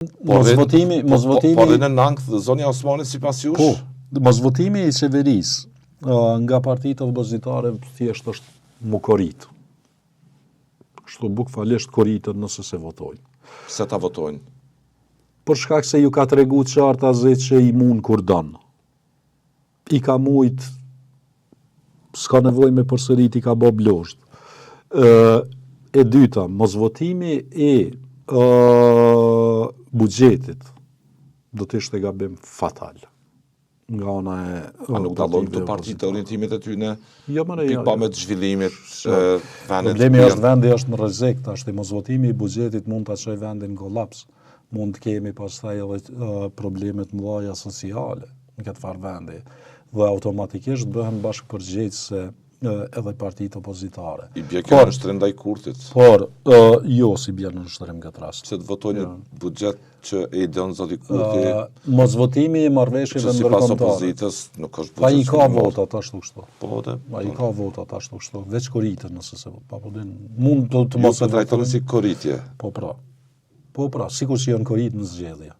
Mosvotimi, mosvotimi... Po, po, po në ankth zonja Osmani sipas jush? Po, mosvotimi i qeverisë nga partitë opozitare thjesht është m'u korit. Kështu bukvalisht koriten nëse s'e votojnë. Pse ta votojnë? Për shkak se ju ka tregu qartazi që i mund kur don. I ka mujt, s'ka nevojë me përsërit, i ka bo blozht. E dyta, mosvotimi i buxhetit do të ishte gabim fatal nga ana e A nuk dallojnë këto partitë orientimet e tyne? Jo, more, jo. Pikëpamje të zhvillimit vendit. Problemi është vendi është në rrezik, tash mosvotimi i buxhetit mund ta çojë vendin në kolaps. Mund të kemi pastaj edhe probleme të mëdha sociale në këtë farë vendi dhe automatikisht bëhen bashkëpërgjegjëse edhe partitë opozitare. I bje kjo nënshtrim ndaj Kurtit? Por, jo, s'i bje nënshtrim në këtë rast. Pse të votojnë një buxhet që e idon zoti Kurti? Mosvotimi i marrëveshjeve ndërkombëtare. Që sipas opozitës nuk është buxhet. Pa i ka votat ashtu kështu. Po, dhe. Pa i ka votat ashtu kështu. Veç koritën nëse se pa po din. Mund të, të mos e trajtoni si koritje. Po pra. Po pra, sikur që janë korit në zgjedhje.